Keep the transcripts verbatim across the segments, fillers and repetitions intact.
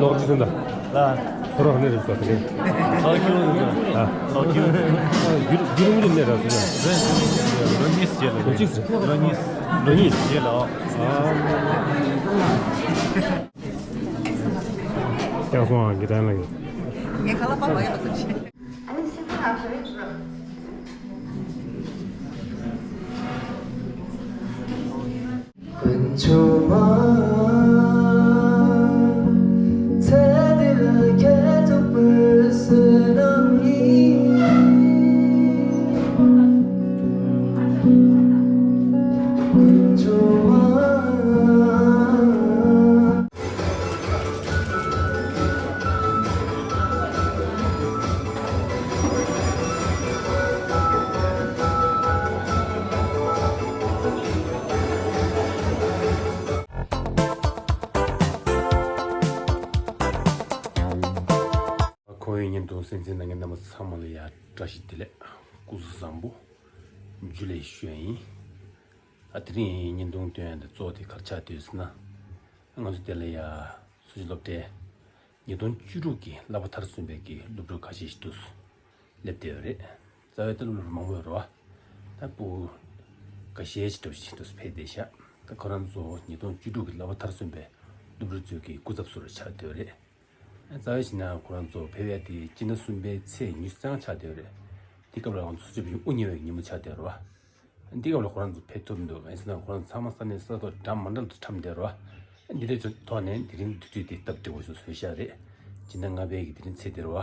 ལོག་ཅི་ཐོན་ད། ལ། ཁོ་རང་ནས་རེད་ཟེར་ཏེ། ལོག་ཁྱུ་རེད་ཟེར། ཨ། ལོག་ཁྱུ། རྒྱུ་རྒྱུ་རུ་མི་ནས་རེད་ཟེར། ལོ་གཉིས་རྗེས་ལ། ལོ་གཅིག་ཟེར། ལོ་གཉིས། ལོ་གཉིས་རྗེས་ལ། ཨ། ཀྱང་སོང་ཨ་གི་དྲན་ལ་ཡོད། ངས་ཁ་ལག་པ་བ་ཡག་པོ་བྱས། དཀོན་མཆོག་མ། ཚེ་འདི་ལ་ཁྱེད་ཐུག་པའི་བསོད་ནམས་ཡིན། དཀོན་མཆོག་མ། ཁོ་བོའི་བརྙན་ཐུང་གསན་གཟིགས་གནང་མཁན་རྣམ་པ་ཚང་མ་ལ་ཡང་བཀྲ་ཤིས་བདེ་ལེགས། སྐུ་གཟུགས་བཟང་པོ། འཇུ་ལེ་ཞུ་ཡ་ཡིན། ཨ། དེ་རིང་བརྙན་ཐུང་སྟོན་ཡ་འདི་གཙོ་བོ་དེ་ག་རེ་ཆགས་བསྡད་ཡོད་ཟེར་ན། ང་ཚོ་འདི་ལ་ཡ་སུ་ཇི་སློབ་གྲྭའི་ཉིས་སྟོང་བཅུ་དྲུག་གི་བསླབ་པ་མཐར་སོན་པའི་གི་སློབ་ཕྲུག་ཁ་ཤས་ཤིག་འདུག་སླེབས་བསྡད་ཡོད་རེད། རྩ་བའི་ད་སློབ་ཕྲུག་མང་པོ་ཡོད་རེད་བ། ད་ཕྲུ་གུ་འགའ་ཤས་ཤིག་འདྲ་བོ་ཞིག་འདུག་ཕེབས་བསྡད་ཤག་ད་ཁོ་རང་ཚོ་ཉིས་སྟོང་བཅུ་དྲུག་གི་བསླབ་པ་མཐར་སོན་པའི་སློབ་ཕྲུག་ཚོའི་གི་སྐུ་ཚབ་ཚོ་རུ་ཆགས་བསྡད་ཡོད་རེད། རྩ་བའི་ཞིག་ན་ཁོ་རང་ཚོ་ཕེབས་ཡ་དེ་སྤྱི་ཟླ་གསུམ་པའི་ཚེས་ཉི་ཤུ་རྩ་ལྔ་ཆགས་བསྡད་ཡོད་རེད། དེ་སྐབས་ལ་ང་ཚོ་སུ་ཇི་བཞིན་དབུ་བརྙེས་པའི་ཉིན་མོ་ཆགས་བསྡད་ཡོད་རེད་བ། འདི་སྐབས་ལ་ཁོ་རང་ཚོ་ཕེབས་ཐུབ་མི་འདུག་གང་ཡིན་ཟེར་ན་ཁོ་རང་ཚོ་ཚང་མ་ས་གནས་ས་ཐོག་འདྲ་མི་འདྲ་དུ་འཁྲམ་བསྡད་རེད་བ། འདི་འདྲའི་ཐོག་ནས་དེ་རིང་དུས་ཚོད་དེ་སྟབས་བདེ་པོ་ཞིག་བཟོས་བཞག་རེད། སྤྱི་ཟླ་ལྔ་པའི་གི་དེ་རིང་ཚེས་དེ་རེད་བ།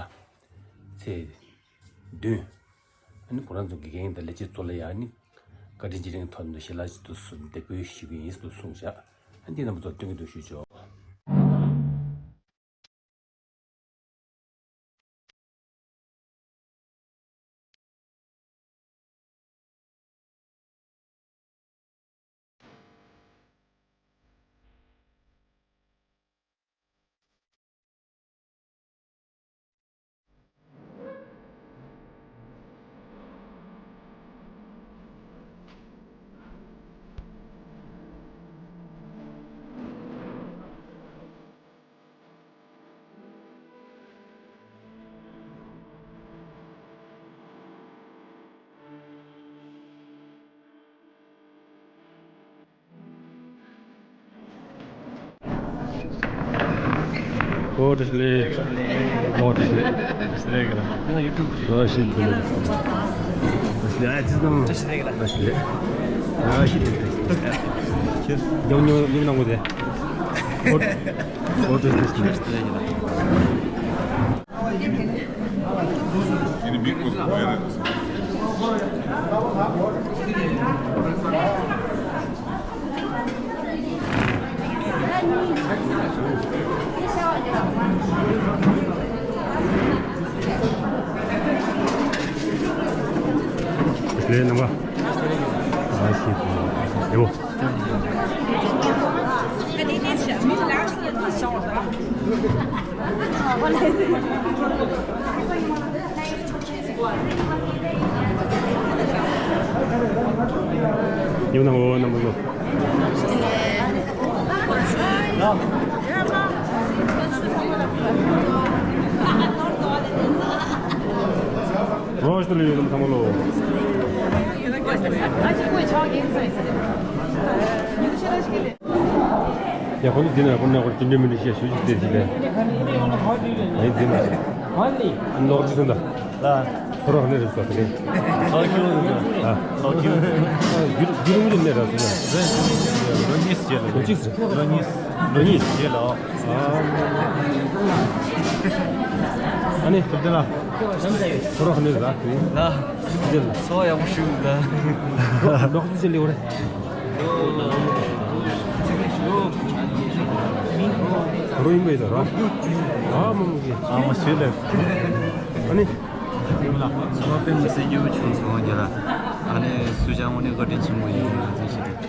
ཚེས་བདུན། ཨ་ནི་ཁོ་རང་ཚོ་དགེ་རྒན་དང་ལས་བྱེད་ཚོ་ལ་ཡང་ནི་བཀའ་དྲིན་རྗེས་དྲན་གྱི་ཐོག་ནས་ཞལ་ལག་ཅིག་ཏུ་འདེགས་འབུལ་ཞུ་གི་ཡིན་ཟེར་དུ་གསུངས་བཞག་ཨ་འདི་རྣམ་པ་ཚོར་སྟོན་གྱི་འདུག་ཞུས་ཆོག་ཨོ་བཀྲ་ཤིས་བདེ་ལེགས། ཨོ་བཀྲ་ཤིས་བདེ་ལེགས། ཨོ་བཀྲ་ཤིས་བདེ་ལེགས། བཀྲ་ཤིས་བདེ་ལེགས། ཨ་ཙི་ཙམ། བཀྲ་ཤིས་བདེ་ལེགས། བཀྲ་ཤིས་བདེ་ལེགས། ཨོ་བཀྲ་ཤིས་བདེ་ལེགས། ཉོ་ཉོ་ཉོ་གནང་དགོས་ཏེ། ཨོ་ཨོ་བཀྲ་ཤིས་བདེ་ལེགས། ལས་རྣམ་པ། ཨ་ཤི། ཡོ། ཡོང་ན་འོ་རྣམ་པ་ཚོ། ཨོ་ཤི་ལ་ཡོད་ནམ་ཚང་མ་ལོ། ཡ་ཁོ་ནི་འདི་ན་ཁོ་ན་ཁོ་ཅི་འདྲ་མི་འདྲ་ཞེས་ཞུ་ཞིག་བལྟས་ཟིན་པས། ཨ་ནི་འདི་ན་ཨ་ནི་ལོག་ཅི་ཐོན་ད། ལ། ཁོ་རང་ནས་རེད་ཟེར་ཏེ། ལོག་ཁྱུ་རེད་ཟེར། ཨ། ལོག་ཁྱུ། རྒྱུ་རྒྱུ་རུ་ནས་རེད་ཟེར། ལོ་གཉིས་རྗེས་ལ། ལོ་གཅིག་ཟེར། ལོ་གཉིས། ལོ་གཉིས་རྗེས་ལ། ཨ། ཨ་ནི་སྟབས་བདེ་ལ། ཁོ་རང་ནས་རེད་ཟེར། ལ། འཚོ་བ་ཡག་པོ་ཞིག་འདུག་ད། ལོག་སུ་ཅི་ལེའུ་རེད། རོ་ཡིན་པས་ད་ར། ཨ་མ་མ་གི། ཨ་མ་ཞུས་ལེ། ཨ་ནི། ཚོ་བ་དཔེ་མི་སྲིད་སྐྱིད་པོ་བྱུང་སོང་ང་ར། ཨ་ནི་སུ་ཅང་དངོས་གནས་བཀའ་དྲིན་ཆེན་པོ་ཡིན་ང་ཚོ་ཞིག་རེད།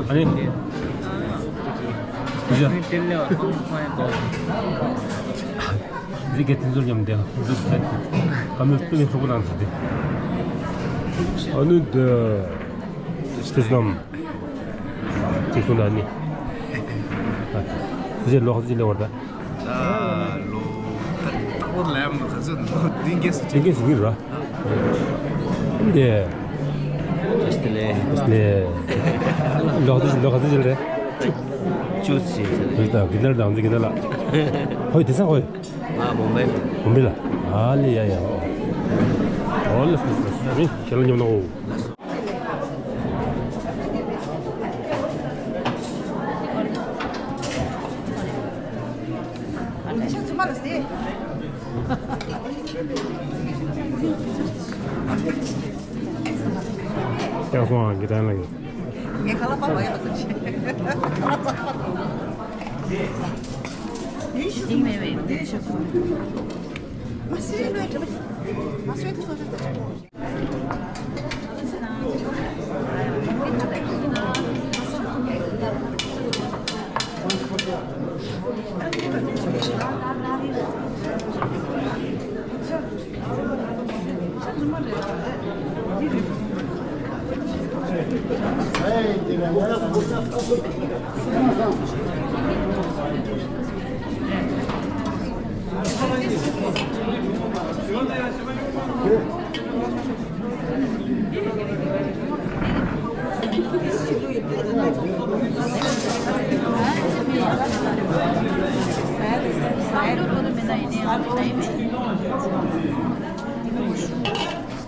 ཨ་ནི། སུ་ཅང་། རི་གེ་དེ་ཚོར་མཉམ་དེ་འདུག་ཟེར་ཏེ་བཀའ་མོལ་སྤུ་ལས་ལྷུག་པོ་གནང་ཟེར་ཏེ། ཨ་ནི་འདི་སྐྱིད་སྣམ་གཅིག་གསུངས་ད་ནི། ཚེ་ལོ་ག་ཚོད་ལས་བར་ད། ད་ལོ་ཁ་ཏག་པོ་ལབ་ཡ་མ་ག་ཚོད་ལོ་བདུན་བརྒྱད་ཙམ་ཅིག་བདུན་བརྒྱད་ཙམ་ཡིན་ར། འདི། བཀྲ་ཤིས་བདེ་ལེགས། ལོ་ག་ཚོད་ལོ་ག་ཚོད་ལས་རེད། བཅུ་ཙམ་ཞིག་རེད། ད་གི་ནར་དང་ཚེ་གི་ནར་ལ། ཧོ་དེ་ཚང་ཧོ། ང་མུམ་བྷེ་ལ། མུམ་བྷེ་ལ། ཨ་ལེ་ཡ་ཡ། ཨོ་ལེ་སི་ལེ་སི་ལེ། མི་ཁྱེད་ལ་ཉོ་ནོ། ཀྱང་སོང་ཨ་གི་ཏན་ལ་ཡོད། ངས་ཁ་ལག་པ་བ་ཡག་པོ་བྱེད། ཁ་ལག་ཚགས་པ་དང་། དེ་ཞུ་མེད་མེད་དེ་ཞུ། མ་སེ་ལོས་དྲི་བ། མ་སེ་དུ་སོང་ཞིག་ད་ཆ་པོ།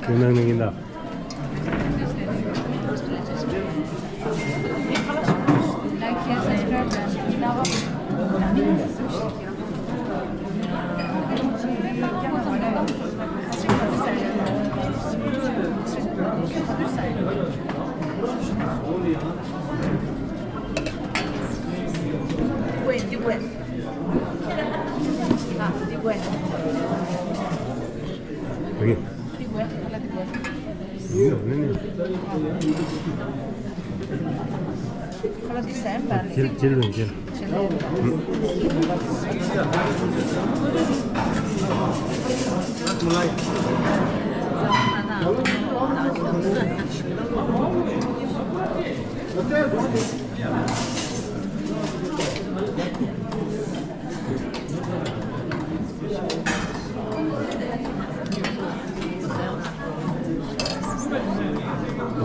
ཁྱོད་ནང་ནས་ཡིན་ད།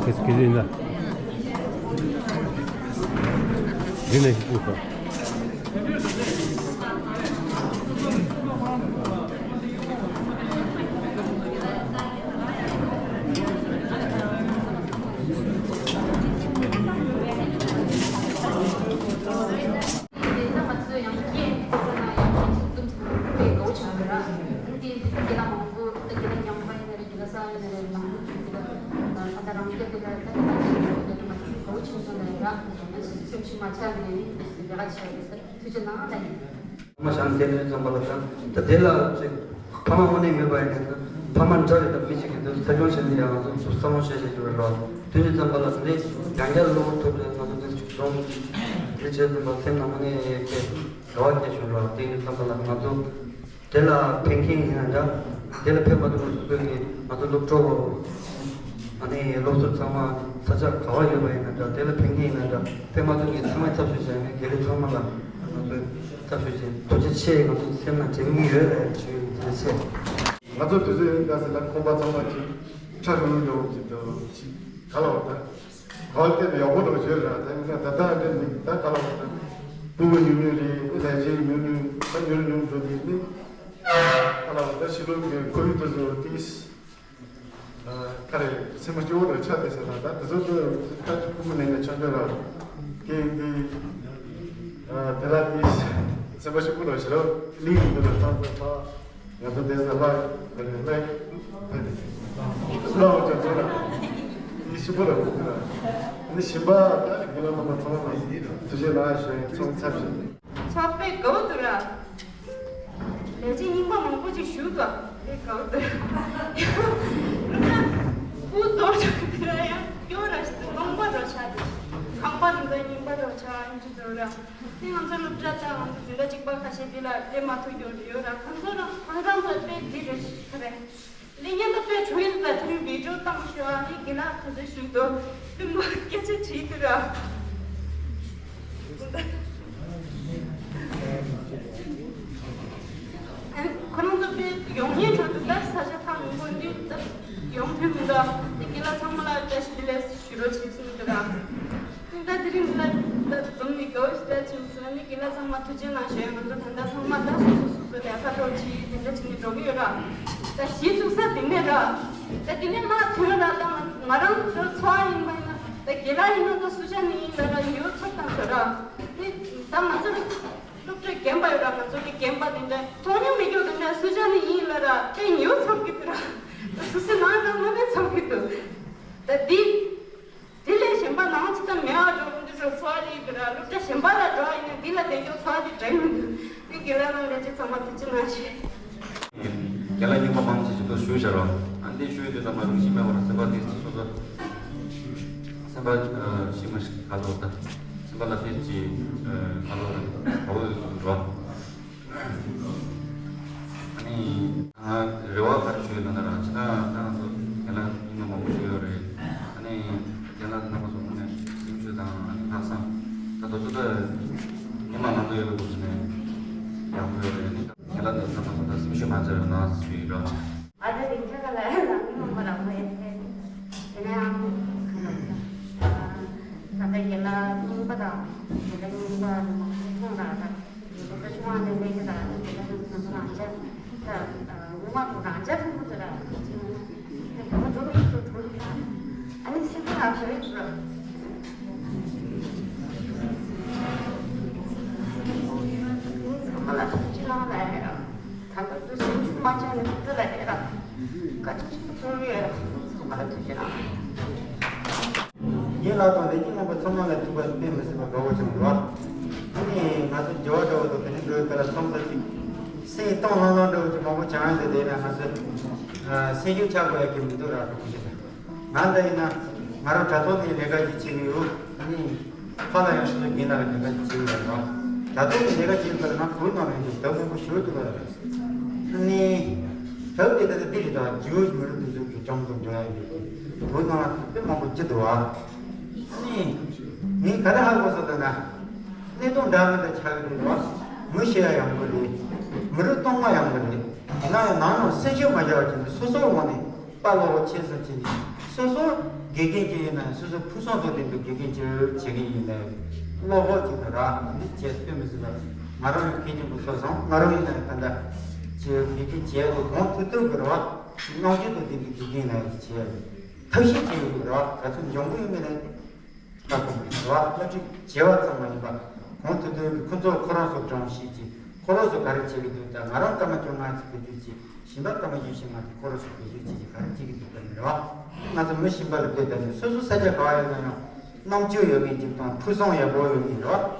ཁྱེད་ཚོ་ཡིན་ན། ཡིན་ན་ཞིག་ཕུལ་ཤོག་མ་བྱང་དེ་ནས་ཙམ་པ་ལ་དང་ད་དེ་ལ་ཅིག་ཕ་མ་དངོས་གནས་མེད་པ་ཡིན་ན་ཕ་མ་འདྲ་རེད་དང་མི་གཅིག་གི་དུས་ཚོད་སྐྱོང་བྱེད་ནས་ཡང་ང་ཚོ་བསམ་བློ་བྱེད་བྱེད་ཀྱི་རེད་རོ། དེ་དུས་ཙམ་པ་ལ་དེ་ནས་ཡང་བསྐྱར་བློ་ཐུབ་རེད། ང་ཚོ་དེ་ཅིག་གྲོང་དེ་བྱས་ཙམ་པ་སེམས་ནང་དངོས་གནས་དེ་དགའ་བ་སྐྱེས་བྱུང་རོ། དེ་དུས་ཙམ་པ་ལ་ང་ཚོ་དེ་ལ་ཕན་མཁན་ཡིན་ན་འདྲ། དེ་ལ་ཕན་མ་ཐུབ་པ་སོ་སོའི་ང་ཚོ་སློབ་གྲོགས་ཨ་ནི་སློབ་ཟུར་ཚང་མ་ས་ཆ་ག་བ་ཡོད་པ་ཡིན་ན་འདྲ། དེ་ལ་ཕན་མཁན་ཡིན་ན་འདྲ། ཕན་མ་ཐུབ་མཁན་ཚང་མས་ཚབ་ཞུས་བྱས་ནས་དགེ་ལས་ཚང་མ་ལ་ང་ཚོས་ཚབ་ཞུས་བྱས་ཐུགས་རྗེ་ཆེ། ང་ཚོ་སེམས་ནང་དྲན་གྱི་ཡོད་ལ་ཞུ་ཡིན། ཐུགས་རྗེ་ཆེ། ང་ཚོ་དུས་ཚོད་ཡིན་ད་ཟེར་ལ་ཁོམ་པ་ཚང་མ་ཅིག་ཁྲ་རུང་རུང་འགྲོ་གི་འདུག་ཅིག་ག་ལ་བ་ད། ག་བ་བལྟས་ན་ཡག་པོ་འགྲོ་བརྗོད་ར། ད་ཡིན་ན་ད་ལྟ་འདྲ་མི་ད་ག་ལ་བ་ད། སྤུ་གུ་ཉུང་ཉུང་རེད། ནི་ལས་བྱེད་ཉུང་ཉུང་ད་ཉུང་ཉུང་འགྲོ་དེ་ནི། ག་ལ་བ་ད་ཕྱི་ལོགས་ཀྱི་ཁོར་ཡུག་དེ་ཚོ་ཏིས། ཨ་ག་རེ་སེམས་པ་སྐྱོ་བོ་རུ་ཆགས་ཏེ་ཟེར་ན་ད་དེ་ཚོ་ཚོ་ཁ་ཅིག་སྤུ་གུ་ནས་ནས་ཆགས་འགྲོ་ར། དེ་དེ་ཨ་དེ་ལ་དེ་སེམས་པ་སྐྱོ་བོ་རུ་ཞེ་རོ་གླིང་གི་འདུག་ལ་ཚང་ཚང་ཕ་ང་ཚོ་དེ་ཟ་ལ་ག་རེ་ལ་ལ་བ་ཅག་ཚོ་ར་དེ་ཞིབ་པོ་ར་འདུག་ར། ནི་ཞིམ་པ་ད་དགེ་ལ་ནང་པ་ཚང་མ་ཐུགས་རྗེ་ལ་ཞོན་ཚོང་ཚབ་ཞིག་ཚགས་པའི་དགའ་བོ་འདུག་ར། ལས་བྱེད་རྙིང་པ་མང་པོ་ཅིག་ཞུགས་དང་དེ་དགའ་བོ་འདུག་སློབ་གྲྭ་སྐུ་རྫོགས་ཆོག་དེ་ལ་ཡང་སྐྱོ་ར་ཞིག་འདུག་རྙིང་པ་འདྲ་ཆགས་འདུག་ཁང་པ་རིང་ག་རྙིང་པ་འདྲ་ཆགས་ཡིན་གྱི་འདུག་ར། དེ་ང་ཚོ་སློབ་གྲྭ་དང་ང་ཚོ་འཛིན་གྲྭ་གཅིག་པ་ཁ་ཤས་དེ་ལ་སླེབས་མ་ཐུབ་རྒྱུ་རེད་ཡོད་ར། ཁོང་ཚོ་རང་ཁོང་རང་ཚོ་དཔེ་འདི་རེད་ཁ་རེད། ལས་ཉན་ད་དཔེ་གྲོས་ཡིན་ད་དེ་རིང་བི་ཌིའོ་བཏང་ཤོག་ཨ་ནི་དགེ་ལགས་ཁོ་ཚོས་ཞུས་འདུག་ཕུན་པོ་སྐད་ཆ་དྲིས་འདུག་ར། འགྲོ་བྱེད་སྲིད་འདུག་ག་ད་དེ་རིང་འདི་ལ་འཛོམས་ནས་དགའ་བོ་ཞེ་དྲག་བྱུང་སོང་། ནི་རྒན་ལགས་ཚང་མ་ཐུགས་རྗེ་གནང་ཞུ་ཡ། ང་ཚོ་ད་ལྟ་ཚང་མ་ད་སོ་སོ་སོ་སོ་ལས་ཀ་འགྲོ་བྱེད་དེ་འདྲ་བྱས་ནས་འགྲོ་གི་ཡོད་ར། ད་གཞི་བཙུགས་ས་དེ་ནས་ར། ད་དེ་ནས་མར་ཐོན་ར། ད་ང་རང་ཚོ་ཚོ་བ་ཡིན་པ་ཡིན་ན། ད་རྒན་ལགས་ཡིན་ན། ད་སུ་ཞིག་ནས་ཡིན་ན་ར། ཡོད་ཚོར་དང་ཚོར་ར། དེ་ད་ང་ཚོ་ར་སློབ་གྲྭ་རྒན་པ་ཡོད་ར། ང་ཚོ་གི་རྒན་པ་དེ་འདྲ་མཐོང་མྱོང་མེད་རྒྱུ་དེ་འདྲ་སུ་ཞིག་ནས་ཡིན་ལ་ར། དེ་ཡོད་ཚོར་གི་འདུག་ར། ད་སུ་སུ་ནང་ན་ང་ནས་ཚོར་གི་འདུག་ད་འདི། དེ་ལས་གཞན་པ་ནང་ཅི་ཙམ་མེད་པ་འགྲོ་མི་འདུག་འགྲོ་ཚོར་བ་རེད་གི་ར། སློབ་གྲྭ་གཞན་པ་ལ་འགྲོ་བ་ཡིན་ན་འདི་ལ་བསྡད་རྒྱུ་ཚོར་བ་དེ་འདྲ་མི་འདུག་དེ་རྒན་ལགས་རང་ལས་ཀྱི་ཚང་མ་ཐུགས་རྗེ་གནང་ཞུ། རྒན་ལགས་རྙིང་པ་མང་ཆེ་ཞིག་ཏུ་ཞུ་བྱ་རོགས། ཨ་འདི་ཞུ་ཡོད་དུས་ཙམ་པ་རུ་ཤི་མེད་པར་སེམས་པ་དེ་ཅི་སོ་སོ། སེམས་པ་ཤི་མ་ཤི་ག་ལོ་ད། སེམས་པ་ལ་དེ་ཅི་ག་ལོ་ད་ག་བོ་འགྲོ། ཨ་ནི། ང་རེ་བ་ག་རེ་ཞུ་ཡོད་ན་ད་ར། ཅི་ད་ད་ང་ཚོ་རྒན་ལགས་རྙིང་མ་མང་པོ་ཞུ་ཡོད་རེད། ཨ་ནི་རྒན་ལགས་རྣམ་པ་ཚོ་ངོས་ནས་སེམས་ཤུགས་དང་ཨ་ནི་ལྷག་བསམ། ད་དུང་ཚོ་ད་རྙིང་མ་ང་ཚོ་ཡོད་པའི་སྐོར་ནས་ཡག་པོ་ཡོད་རེད། ཨ་ནི་རྒན་ལགས་རྣམ་པ་ཚོ་ད་སེམས་ཤུགས་མ་ཚར་ན་ཞུ་ཡིན་རོགས། ཨ་ད་དེང་ཆ་ག་ལ་ཡང་རང་མི་མང་པོ་རང་མ་ཡིན་ཚེ། དེ་ནས་ཨང་ཁ་ལོ་ད་ད་ལྟ་རྒན་ལགས་རྙིང་པ་དང་རྒན་ལགས་རྙིང་པ་མང་པོ་མཐོང་ར། ད་རྒན་ལགས་ཆུང་བ་ནས་ལས་ཀ་དང་རྒན་ལགས་རང་ཚོ་རང་ཅག་ད་ངོ་མ་དང་རང་ཅག་ཕྲུ་གུ་ཚོ་ར་ཅི་ཡོང་ན་དེ་གོ་འགྲོ་མི་ཚོ་གྲོལ་ཐང་། ཨ་ནི་སེམས་པ་ལ་བྲོས་ཚུལ་ར། ཚང་མ་ལ་ཐུགས་རྗེ་གནང་ལ་ཡ་ར། ད་ལྟ་ཚོ་སེམས་ཤུགས་མ་ཆག་ནས་ཐུགས་ལ་ཡ་ར། བཀའ་དྲིན་ཆེན་པོ་ཚོར་ཡོད་ར། ཚང་མ་ལ་ཐུགས་རྗེ་གནང་། རྒན་ལགས་དང་ལས་ཀྱི་རྣམ་པ་ཚང་མ་ལ་ཐུགས་པ་དཔེ་མི་སྲིད་པ་དགའ་བོ་བྱུང་འདུག་ཨ་ནི་ང་ཚོ་རྒྱལ་བ་འདྲ་བོ་དང་དེ་ནས་འགྲོ་བའི་སྐབས་ལ་ཚང་ས་ཅིག་སེམས་གཏིང་ལྷང་ལྷང་འདྲ་བོ་ཅིག་མང་པོ་བྱུང་ཡོད་དེ། དེ་ན་ང་ཚོ་སེམས་ཤུགས་ཆག་དགོས་ཡ་གི་མི་འདུག་ར། ཁོང་ཚོ་ང་འདི་ཡིན་ན་ང་རང་དྲ་ཐོག་ནས་ལས་ཀ་ཅིག་བྱེད་ཀྱི་ཡོད། ཨ་ནི་ཁ་ལ་ཡང་སོ་སོ་རྒན་ལགས་ཀྱི་ལས་ཀ་ཅིག་བྱེད་ཀྱི་ཡོད་རེད་བ། དྲ་ཐོག་ནས་ལས་ཀ་བྱེད་པ་ལ་ང་བོད་ནང་ལ་ཡོད་དུས་མང་པོ་ཞུ་ཐུབ་པ་རེད། ཨ་ནི་བོད་དེ་ད་ལྟ་འདི་རེད། ད་ཇིའུ་མི་རིགས་འདི་ཚོ་གི་གྲངས་སུ་འགྲོ་ཡ་ཡོད་དུས་བོད་ནང་ལ་དཔེ་མང་པོ་ཅི་འདུག་བ། ཨ་ནི་ངས་ག་རེ་ཧ་གོ་སོང་ལྟ་ན། གནད་དོན་འདྲ་མི་འདྲ་ཆགས་ཀྱི་འདུག་བ། མི་ཤི་ཡ་ཡོང་གི་རེད། མི་རིགས་སྟོང་པ་ཡོང་གི་རེད། ཡིན་ན་ཡང་ནམ་ཡང་སེམས་ཤུགས་མ་བརྒྱབ་པ་བྱས་ནས་སོ་སོའི་ངོས་ནས་དཔའ་བློ་ཁོག་ཆེ་ཙམ་བྱས་ནས་སོ་སོ་དགེ་རྒན་ཅིག་ཡིན་ན་ཡང་སོ་སོའི་ཕུགས་བསམ་དང་ལྡན་པའི་དགེ་རྒན་ཅིག་བྱེད་ཀྱི་ཡིན་ན་བློ་ཁོག་ཅིག་དང་རག་འདི་བྱས་ལྟོས་མི་སྲིད་པ། ང་རང་ཡང་མཁས་ཆེན་པོ་ཚོ་སོང་། ང་རང་ཡིན་ན་ཡང་ད་ལྟ་ཅིག་དགེ་རྒན་བྱས་ཏེ་གང་ཐུབ་ཐུབ་ཀྱི་རེད་བ། རྣམ་དཔྱོད་དང་ལྡན་པའི་དགེ་རྒན་ཡིན་ན་ཡང་བྱས་ཐབས་ཤེས་བྱེད་ཡོང་གི་རེད་བ། ག་ཚོད་འཇོན་པོ་ཡིན་མིན་ལ། ལྟ་དགོས་པའི་རེ་བ་བཀའ་དྲིན་ཆེ་བ་ཙམ་མ་ཡིན་པ། གོང་དུ་འདོན་པའི་ཁོ་ཚོ་ཁོ་རང་ཚོ་སྦྱོང་བྱེད་ཀྱི་ཁོ་རང་ཚོ་ག་རེ་བྱེད་ཀྱི་འདུག་ད་ང་རང་སྐར་མ་བཅོ་ལྔ་ཙམ་བེད་སྤྱོད་བྱེད། གཞན་པ་སྐར་མ་བཞི་བཅུ་ཞེ་ལྔ་ཙམ་ཁོ་རང་ཚོ་བེད་སྤྱོད་བྱེད་ཀྱི་ག་རེ་བྱེད་ཀྱི་འདུག་པ་རེད་བ། ང་ཚོ་མི་གཞན་པ་ལ་བལྟས་ད་ནི་སོ་སོ་ས་ཆ་ག་བ་ཡོད་ན་ཡང་རྣམ་དཔྱོད་ཡོད་མཁན་ཅིག་དང་ཕུགས་བསམ་ཡག་པོ་ཡོད་མཁན་རེད་བ།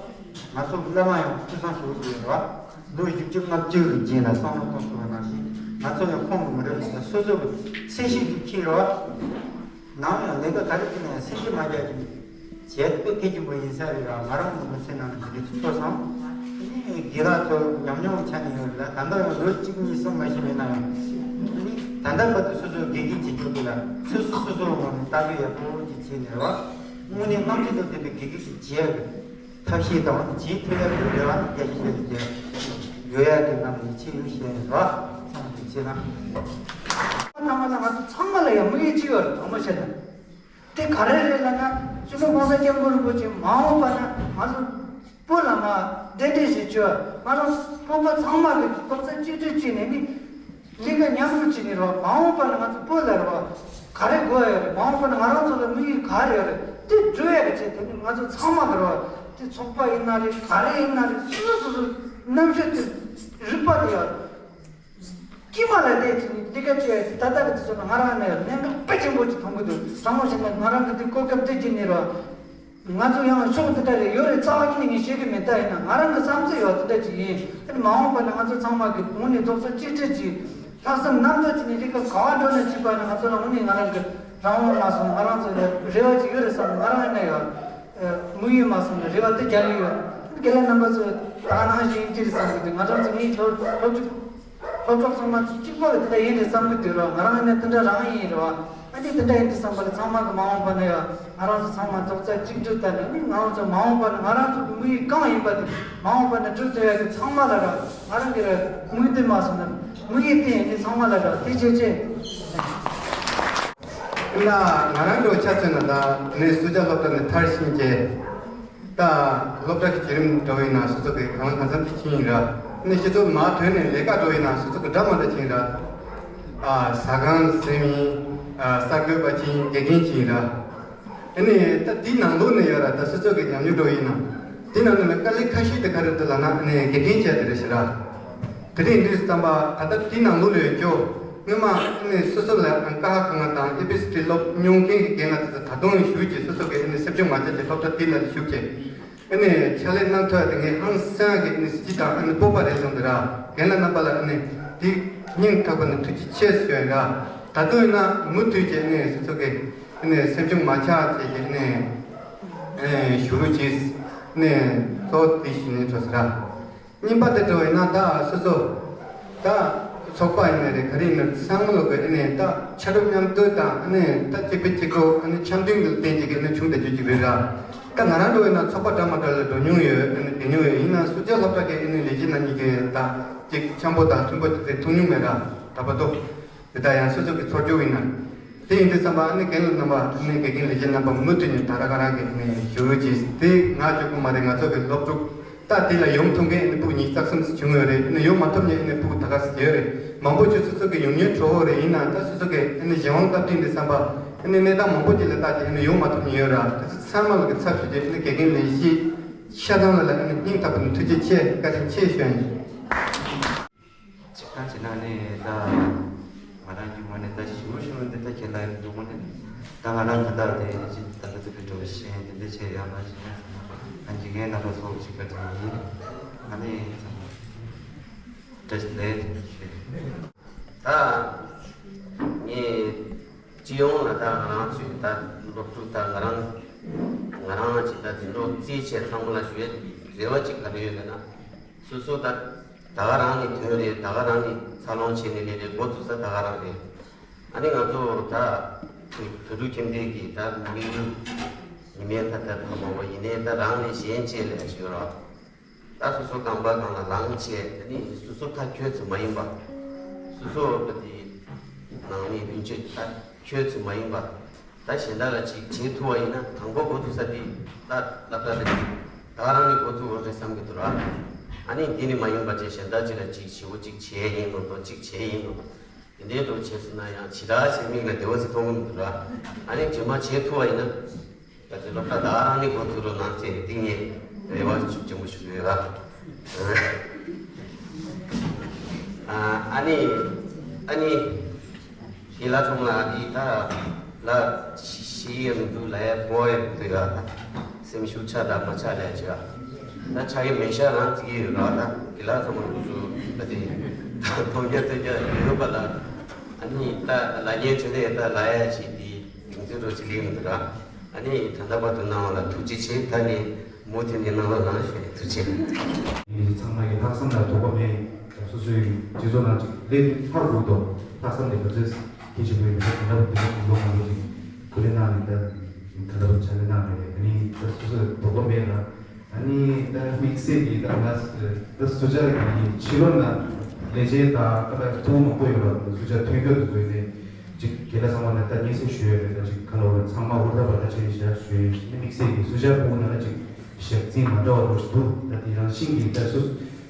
ང་ཚོ་བླ་མ་ཡང་ཕུགས་བསམ་ཞུ་གི་ཡོད་རེད་བ། ལོ་བཞི་བཅུ་ལྔ་བཅུ་གི་རྗེས་ལ་བསམ་བློ་གཏོང་ཐུབ་པ་ནང་བཞིན་ང་ཚོ་ཡང་ཁོང་གི་མི་རབས་ཡིན་ན་སོ་སོ་གི་ཚད་གཞི་དེ་འཁྱེར་རེད་བ། ནམ་ཡང་ལས་ཀ་ག་རེ་བྱས་ན་ཡང་སེམས་ཤུགས་མ་རྒྱག་གི་བྱས་དཔེ་མཁས་ཆེན་པོ་ཡིན་ས་རེད་ར། ང་རང་གི་མི་ཚེ་ནང་ལ་འདི་འདྲ་ཚོར་སོང་། ཨ་ནི་དགེ་ལགས་ཚོ་ཉམས་མྱོང་ཆགས་ནས་ཡོད་རེད་ལ། ད་ལྟ་ཡང་ལོ་གཅིག་གཉིས་གསུམ་མ་ཤི་མེད་ན་ཡང་ཨ་ནི་ད་ལྟ་བར་དུ་སོ་སོ་དགེ་རྒན་བྱེད་རྒྱུ་དེ་ལ་སོ་སོ་སོ་སོའི་ངོས་ནས་ལྟ་སྐྱོང་ཡག་པོ་ཅིག་བྱས་ནས་ར། དངོས་གནས་རྣམ་དཔྱོད་དང་ལྡན་པའི་དགེ་རྒན་ཅིག་བྱེད་ཡག་གི་ཐབས་ཤེས་དང་བྱེད་ཐུབ་ཡག་གི་རེ་བ་ནི་རྒྱ་ཆེ་ཤོས་ཅིག་ཡོད་ཡག་གི་ངང་ནས་ཡིད་ཆེས་ཡོད་བཤད་ཡིན་ར། ཚང་མ་ཐུགས་རྗེ་གནང་། ཐ་མ་ན་ང་ཚོ་ཚང་མ་ལ་ཡང་དམིགས་ཡུལ་གཅིག་ཡོད་རེད། དྲང་མོ་བཤད་ན། དེ་ག་རེ་རེད་ལབ་ན། སྤྱི་ནོར་༸གོང་ས་༸སྐྱབས་མགོན་རིན་པོ་ཆེ་མ་འོངས་པ་ན་ང་ཚོ་བོད་ལ་མར་གདན་འདྲེན་ཞིག་བྱོས། ང་རང་བོད་པ་ཚང་མ་གི་རྡོག་རྩ་གཅིག་སྒྲིལ་བྱས་ནས་ནི་ལས་ཀ་མཉམ་རུབ་བྱས་ནས་རོགས། མ་འོངས་པ་ན་ང་ཚོ་བོད་ལ་རོགས་ག་རེ་དགོས་ཡོད་རེད། མ་འོངས་པ་ན་ང་རང་ཚོ་ལ་དམིགས་ཡུལ་ག་རེ་ཡོད་རེད། དེ་འགྲུབ་ཡག་གི་ཆེད་དུ་ནི་ང་ཚོ་ཚང་མ་གི་རོགས། དེ་ཚོགས་པ་ཡིན་ན་རེད། ག་རེ་ཡིན་ན་རེད། སོ་སོ་སོ་སོ་རྣམ་དཔྱོད་དེ་རིག་པ་དེ་ཡོད། དཀྱིལ་མ་ལ་བལྟས་ཚེ་ནི་འདི་ག་བྱས་ད་ལྟ་གི་དུས་ཚོད་ལ་ང་རང་ནས་གནད་འགག་དཔེ་ཆེན་པོ་ཅིག་མཐོང་གི་འདུག་དྲང་མོ་བཤད་ན་ང་རང་གི་འདི་གོ་སྐབས་འདི་བརྒྱུད་ནས་རོགས། ང་ཚོ་ཡང་ཕྱོགས་འདི་འདྲ་རེ་ཡོད་རེད། རྩ་བ་ཉིད་ནས་ངས་བཤད་གི་མེད། ད་ཡིན་ན་ང་རང་གི་བསམ་ཚུལ་ཡོད་འདི་འདྲ་ཅིག་ཡིན། ཨ་ནི་མ་འོངས་པ་ན་ང་ཚོ་ཚང་མ་གི་དངོས་གནས་རྡོག་རྩ་གཅིག་སྒྲིལ་གྱིས་ལྷག་བསམ་རྣམ་དག་བྱས་ནས་ལས་ཀ་ག་བ་འགྲོ་ན་བྱེད་པ་ན་ང་ཚོ་ལ་དངོས་གནས་ང་རང་གི་རང་དབང་མ་སོང་། ང་རང་ཚོ་ལ་རེ་བ་ཅིག་ཡོད་རེད་བསམ། ང་རང་ཡིན་ན་ཡོད། དམིགས་ཡུལ་མ་སོང་ན་རེ་བ་དེ་རྒྱག་གི་ཡོད། རྒན་ལགས་རྣམ་པ་ཚོ་ད་ནང་བཞིན་ཅི་རེད་བསམ་གི་འདུག་ང་རང་ཚོ་ངའི་སློབ་སློབ་ཕྲུག་སློབ་གྲོགས་ཚང་མ་གཅིག་པ་གི་དེ་འདྲ་ཡིན་རེད་བསམ་གི་འདུག་རོགས། ང་རང་ཡིན་ན་དེ་འདྲ་རང་ཡིན་རེད་བ། ཨ་ནི་དེ་འདྲ་ཡིན་དུས་ཙམ་པ་ལ་ཚང་མ་གི་མ་འོངས་པ་ན་ཡང་ང་རང་ཚོ་ཚང་མ་རྡོག་རྩ་གཅིག་སྒྲིལ་བསྟར་ནས་ནི་ང་རང་ཚོ་མ་འོངས་པ་ན་ང་རང་ཚོ་གི་དམིགས་ཡུལ་གང་ཡིན་པ་དེ་མ་འོངས་པ་ན་འགྲུབ་ཐུབ་ཡག་གི་ཚང་མ་ལ་ར་ང་རང་གི་ར་དམིགས་གཏད་མ་སོང་ན་དམིགས་ཡུལ་དེ་ཡིན་ནི་ཚང་མ་ལ་ར་དེ་བྱས་ཅེས། ན་ང་རང་འགྲོ་ཆ་མཚོན་ན་ད་ནས་སུ་ཇ་སློབ་གྲྭ་ནས་མཐར་ཕྱིན་བྱས། ད་སློབ་གྲྭ་གི་བརྒྱུད་རིམ་འགྲོ་ཡིན་ན་སོ་སོ་གི་གང་ལ་གང་འཚམ་ཅིག་ཕྱིན་ཡིན་ར། ནས་སྤྱི་ཚོགས་མ་ཐོན་ནས་ལས་ཀ་འགྲོ་ཡིན་ན་སོ་སོ་གི་འདྲ་མ་འདྲ་ཕྱིན་ར། ཨ་ཟ་ཁང་ཟིན་ཡིན། ཨ་གསར་འགོད་པ་ཕྱིན། དགེ་རྒན་ཕྱིན་ར། ཨ་ནི་ད་དེའི་ནང་ལོགས་ནས་ཡོད་ར། ད་སོ་སོ་གི་ཉམས་མྱོང་འགྲོ་ཡིན་ན། དེ་ནང་ནས་དཀའ་ལས་ཁ་ཤས་དེ་ག་རེ་འདུག་ལབ་ན་ཨ་ནི་དགེ་རྒན་བྱས་དེ་རེད་ཤི་ར། དེ་རིང་འདྲིས་བསམ་པ་ད་ལྟ་དེའི་ནང་ལོགས་ལ་ཡོད་ཀྱོ། སྔོན་མ་ཨ་ནི་སོ་སོ་ལ་ཨ་ཀ་ཧ་ག་ང་དང་ཨེ་པི་སི་ཊི་སློབ་མྱོང་མཁན་གྱི་རྒན་ལགས་དེ་ཚོ་ད་དུང་ཞུགས་ཀྱི་སོ་སོ་གི་ཨ་ནི་སེམས་ཤུགས་མ་ཆག་ཅིག་སློབ་གྲྭ་དེ་ལ་ཞུགས་ཀྱི། ཨ་ནི་ཕྱག་ལས་གནང་ཐུབ་ཡ་དེ་ངས་ཧང་སང་གི་ཨ་ནི་གཟི་བརྗིད་དང་ཨ་ནི་སྤོབས་པ་རེད་བསམ་གི་ར། རྒན་ལགས་རྣམ་པ་ལ་ཨ་ནི་དེ་སྙིང་ཐག་པ་ནས་ཐུགས་རྗེ་ཆེ་ཞུ་ཡ་ར། ད་དུང་ཡིན་ན་མུ་མཐུད་ཀྱི་ཨ་ནི་སོ་སོ་གི་ཨ་ནི་སེམས་ཤུགས་མ་ཆག་བྱས་ཀྱི་ཨ་ནི་ཨ་ནི་བཞུགས་རོགས་གྱིས། ཨ་ནི་གཙོ་བོ་དེ་ཞུ་ནས་འགྲོ་ས་ར། གཉིས་པ་དེ་འགྲོ་ཡིན་ན་ད་སོ་སོ་ད་ཚོགས་པ་ཡིན་ན་རེད། ག་རེ་ཡིན་ན་ཚང་མ་ལོག་གི་ཨ་ནི་ད་ཕྱར་གྲུ་མཉམ་འདུས་དང་ཨ་ནི་ད་གཅིག་པའི་གཅིག་གོ་ཨ་ནི་འཆམ་མཐུན་གྱི་རྟེན་གཅིག་གི་ཨ་ནི་བྱུང་བསྡད་རྒྱུ་གཅིག་རེད་ར། ད་ང་རང་འགྲོ་ཡིན་ན་ཚོགས་པ་འདྲ་མ་འདྲ་ལ་འགྲོ་མྱོང་ཡོད། ཨ་ནི་བསྡད་མྱོང་ཡོད། ཡིན་ན་སུ་ཇ་སློབ་གྲྭ་གི་ཨ་ནི་ལས་བྱེད་རྣམ་གཉིས་ཀྱི་ད་གཅིག་འཆམ་པོ་དང་མཐུན་པོ་དེ་ཚོ་མཐོང་མྱོང་མེད་ར། ད་བར་དུ། དེ་ལྟར་ཡང་སོ་སོ་གི་ཚོར་སྐྱོ་ཡིན་ན། དེ་ཡིན་དུས་བསམ་པ་ཨ་ནི་རྒན་ལགས་རྣམ་པ་ཨ་ནི་དགེ་རྒན་ལས་བྱེད་རྣམ་པ་མུ་མཐུད་ནས་ད་ར་ག་རང་གི་ཨ་ནི་བཞུགས་རོགས་གྱིས། དེ་ང་གཅིག་པུ་མ་རེད། ང་ཚོ་གི་སློབ་ཕྲུག་ད་དེ་ལ་ཡོང་ཐུབ་མཁན་ཨ་ནི་ཕྲུ་གུ་ཉི་ཤུ་རྩ་གསུམ་ཙམ་བྱུང་ཡོད་རེད། ཨ་ནི་ཡོང་མ་ཐུབ་མཁན་ཨ་ནི་ཕྲུ་གུ་ད་ག་ཙམ་ཡོད་རེད། མང་པོ་ཅིག་སོ་སོ་གི་ཡོང་མཁན་གྲོགས་པོ་རེད། ཡིན་ན་ད་སོ་སོ་གི་ཨ་ནི་གཞན་དབང་སྟབས་བསྟུན་དུས་བསམ་པ་ཨ་ནི་གནས་སྟངས་མང་པོ་ཅིག་ལ་བལྟས་ཏེ་ཨ་ནི་ཡོང་མ་ཐུབ་མཁན་ཡོད་ར། དེ་ཚོ་ཚང་མ་ལ་གི་ཚབ་ཞུས་ཏེ་ཨ་ནི་དགེ་རྒན་ལས་བྱེད་ཤ་ཚང་ལ་ལ་ཨ་ནི་སྙིང་ཐག་པ་ནས་ཐུགས་རྗེ་ཆེ་བཀའ་དྲིན་ཆེ་ཞུ་ཡ་ཡིན། ཅིག་ཐང་ཆེ་ན་ནི་ད་ང་རང་གི་ངོས་ནས་ད་ཞུ་ཞུ་འདི་ད་ཁྱེད་ལ་འདུག་ནི་ད་ང་རང་ད་ལྟ་དེ་ཅིག་ད་ལྟ་ཚུལ་གྱི་འགྲོ་བཞིན་དེ་འདྲ་བྱས་ཡང་མ་བྱས་ན་ང་འཇིགས་མཁན་རྣམ་པ་ཚོ་ཅིག་ག་ཚོད་ཡིན། ཨ་ནི་བཀྲ་ཤིས་བདེ་ལེགས། ད་ངས་སྤྱི་ཡོངས་ལ་ད་ང་རང་ཚོའི་ད་སློབ་ཕྲུག་ད་ང་རང་ང་རང་ཅིག་ད་འཛིན་གྲོགས་རྩིས་བྱས་ཚང་མ་ལ་ཞུ་ཡ་རེ་བ་ཅིག་ག་རེ་ཡོད་ལབ་ན། སོ་སོ་ད་ད་ག་རང་ནི་དོན་རེད། ད་ག་རང་ནི་འཚར་ལོངས་བྱས་ནས་ལས་རེད། འགོ་བཙུགས་ས་ད་ག་རང་རེད། ཨ་ནི་ང་ཚོ་ད་བོད་ཕྲུག་ཁྱིམ་སྡེ་གི་ད་མི་ལུས་ཉི་མའི་ད་ད་ཕ་མ་བ་ཡིན་ནའི་ད་རང་ནི་གཞན་གཅེས་ལས་ཞུ་རོགས། ད་སོ་སོ་རྐང་པ་སྒང་ལ་ལངས་བྱས་ཨ་ནི་སོ་སོ་ད་ཁྱོད་ཚོ་མ་ཡིན་པ། སོ་སོ་བ་དེ་ནང་མི་སྤུན་མཆེད་ད་ཁྱོད་ཚོ་མ་ཡིན་པ། ད་གཞན་དག་ལ་ཅིག་བྱེད་ཐུབ་པ་ཡིན་ན་དང་པོ་འགོ་ཚུགས་ས་དེ་ད་སློབ་གྲྭ་དེ་ད་རང་ནས་འགོ་ཚུགས་འོང་རེད་བསམ་གྱི་འདུག་ར། ཨ་ནི་འདི་ནི་མ་ཡིན་པ་བྱས་གཞན་དག་ཅིག་ལ་ཅིག་ཞེ་པོ་ཅིག་བྱས་ཡིན་ནོ་དོ་ཅིག་བྱས་ཡིན་ནོ། དེ་འདྲའི་འགྲོ་བྱས་སོང་ན་ཡང་ཇི་ལྟར་བྱས་མིག་ལ་བདེ་བ་ཞིག་མཐོང་གི་མི་འདུག་ར། ཨ་ནི་རྗེས་མ་བྱེད་ཐུབ་པ་ཡིན་ན་ད་ཅིག་སློབ་གྲྭ་ད་རང་ནས་འགོ་ཚུགས་རོགས་གནང་ཟེར་དེ་ངས་རེ་བ་ཆེན་པོ་ཞུ་གི་ཡོད་ར། ཨ་ནི་ཨ་ནི། དེ་ལ་ཚང་ལ་འདི་ད་ལ་ཤི་ཤི་ཡི་མི་འདུག་ལ་ཡ་པོ་ཡི་མི་འདུག་ཡ། ད་སེམས་ཤུགས་ཆག་དང་མ་ཆག་ལས་བྱ། ད་ཆག་ཡི་མེད་ཤ་རང་བརྩི་གི་ཡོད་ར། ད་དེ་ལ་ཚང་མ་འདུག་ཚུལ་ད་དེ་ད་མཐོང་རྒྱ་ཐོས་རྒྱ་ཡོད་པ་ལ། ཨ་ནི་ད་ལ་རྒྱའི་ཆོས་དེ་ད་ལ་ཡ་ཞིག་དེ་ཡོང་ཚུལ་རོ་ཅི་ལི་མི་འདུག་ར། ཨ་ནི་ད་ལྟ་བར་དུ་གནང་བ་ལ་ཐུགས་རྗེ་ཆེ། ད་ནི་མུ་མཐུད་ནས་གནང་རོགས་གནང་ཞུ་ཡ་ཐུགས་རྗེ་ཆེ། ངེད་ཚང་མ་ཡི་ལྷག་བསམ་ལ་དོགས་པ་མེད། སོ་སོའི་སྤྱི་ཚོགས་ནང་ཅིག་སླེབས་ཕར་འགྲོ་དོ་ལྷག་བསམ་དེ་ག་ཚོད་གལ་ཆེན་པོ་ཡིན་པ་ད་ལྟ་བར་དུ་ལོ་མང་པོ་ཞིག་སྐུ་ལས་གནང་ནས་ད་ད་ལྟ་བར་ཕྱག་ལས་གནང་ནས་ཨ་ནི་ད་སོ་སོའི་དོགས་པ་མེད་ལ། ཨ་ནི་ད་དམིགས་བསལ་གྱིས་ད་ང་ད་སུ་ཇཱ་གི་ཕྱི་ལོགས་ན་ལས་བྱེད་དང་ད་ལྟ་ཕྲུ་གུ་མང་པོ་ཡོད་པ་སུ་ཇཱ་ཐོན་སྐྱོད་དུ་བཟོས་ནས་ཅིག་དགེ་ལགས་ཚང་མ་ལ་ད་སྙན་སེང་ཞུ་ཡ་རེད། ད་ཅིག་ཁ་ལོ་རེད་ཚང་མ་ཧུར་ཐག་པ་ད་ཆེན་ཞག་ཞུ་ཡ་ཡིན། དམིགས་བསལ་གྱིས་སུ་ཇཱ་ཕྲུ་གུ་ནང་ལ་ཅིག་ཞག་རྩིས་མ་འདྲ་བ་རོ་ཞིག་འདུག་ད་དེ་རང་བཞིན་གྱིས་ད་སུ་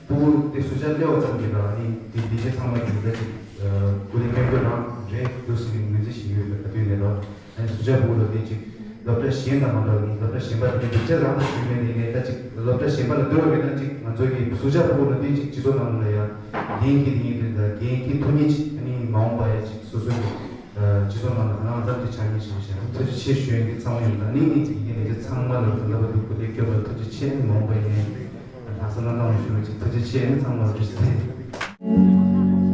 ཕྲུ་གུ་དེ་སུ་ཇཱ་སླེབས་པ་ཙམ་གྱིས་ད་ཨ་ནི་དེ་དེ་ཆེ་ཚང་མ་གིས་ད་ཅིག་སྐུ་ལས་སྐྱོན་སྐྱོན་རང་རེད་འདུག་ཟེར་ནས་ངོས་འཛིན་བྱེད་ཀྱི་ཡོད་པ་ད་དུས་ནས་ད། ཨ་ནི་སུ་ཇཱ་ཕྲུ་གུ་ལ་དེ་ཅིག་སློབ་གྲྭ་གཞན་དང་མ་འདྲ་བ་ཡིན། སློབ་གྲྭ་གཞན་པ་དེ་འདུག་ཅེས་རང་དང་ཞུས་མེད་དེ་ངས་ད་ཅིག་སློབ་གྲྭ་གཞན་པ་ལ་བསྡུར་བ་མེད་ན་ཅིག་ང་ཚོ་གི་སུ་ཇཱ་ཕྲུ་གུ་ལ་དེ་ཅིག་སྤྱི་ཚོགས་ནང་ལ་ཡང་འགན་འཁྱེར་དེ་ཡིན་དུས་ད་འགན་འཁྱེར་ཐུབ་མཁན་ཅིག་ཨ་ནི་མ་འོངས་པ་ཡ་ཅིག་སོ་སོའི་སྤྱི་ཚོགས་ནང་ལ་གང་ལ་ཙམ་ཅིག་ཆགས་མཁན་ཞིག་བྱས་ཐུགས་རྗེ་ཆེ་ཞུ་ཡ་འདི་ཚང་མ་ཡིན། ད་ནི་ངས་ཅིག་ཡིན་ནས་ཅིག་ཚང་མ་ལ་ད་ལྟ་བར་དུ་སྐུ་ལས་སྐྱོན་པ་ཐུགས་རྗེ་ཆེ། ཨ་ནི་མ་འོངས་པ་ཡིན་ནའི་ལྷག་བསམ་རྣམ་གྲངས་ཞུ་བ་ཅིག་ཐུགས་རྗེ་ཆེ། ཨ་ནི་ཚང་མ་ལ་བཀྲ་ཤིས་བདེ་ལེགས།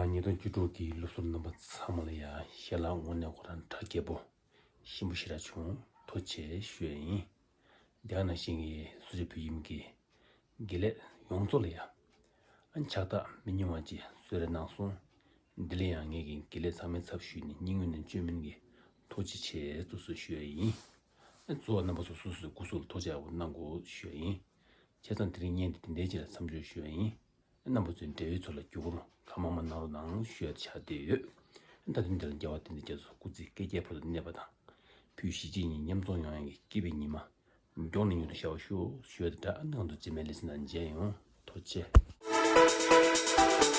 ཨ། ཉིས་སྟོང་བཅུ་དྲུག་གི་སློབ་ཟུར་རྣམ་པ་ཚང་མ་ལ་ཡ་ཞལ་ལག་དངོས་གནས་ཁོ་རང་གྲ་རྒྱས་པོ་ཞིམ་པོ་ཞེ་དྲག་བྱུང་། ཐུགས་རྗེ་ཆེ་ཞུ་ཡ་ཡིན། དེ་ག་ནང་བཞིན་གྱི་སུ་ཇཱ་བོད་ཁྱིམ་གྱི་དགེ་ལས་ཡོངས་རྫོགས་ལ་ཡ་ཨ་ཕྱག་རྟགས་མི་ཉུང་བ་ཅིག་གསོལ་རས་གནང་སོང་། འདི་ལ་ཡང་ངེད་ཀྱི་དགེ་ལས་ཚང་མའི་ཚབ་ཞུས་ནས་སྙིང་དབུས་ནས་བཅོས་མིན་གྱི་ཐུགས་རྗེ་ཆེ་ཙུག་ཙུག་ཞུ་ཡ་ཡིན། ཨ་གཙོ་བོ་རྣམ་པ་ཚོ་སོ་སོའི་སྐུ་གཟུགས་ལ་ཐུགས་ཅག་པོ་གནང་དགོས་ཞུ་ཡ་ཡིན། བྱས་ཙང་དེ་རིང་བརྙན་འདི་དེ་འདྲའི་ཅིག་ལ་མཚམས་འཇོག་ཞུ་ཡ་ཡིན། རྣམ་པ་ཚོས་འབྲེལ་ཡོད་ཚོ་ལ་བརྒྱུད་སྐུར་གང་མང་མང་གནང་རོགས་གནང་ཞུ་ཡ་ཆགས་བསྡད་ཡོད། ད་དུང་འདི་ལ་རྒྱལ་བ་བསྟན་འཛིན་རྒྱ་མཚོ་སྐུ་ཚེ་བསྐལ་བརྒྱའི་བར་དུ་གནས་པ་དང་། བོད་གཞིས་བྱེས་གཉིས་མཉམ་འཛོམས་ཡོང་ཡ་གི་སྐྱིད་པའི་ཉི་མ་མགྱོགས་ནས་མྱུར་དུ་ཤར་བར་ཤོག་ཞུ་ཡ་དེ་འདྲ། ང་ཚོ་རྗེས་མའི་ལེ་ཚན་ནང་མཇལ་ཡོང་། ཐུགས་རྗེ་ཆེ།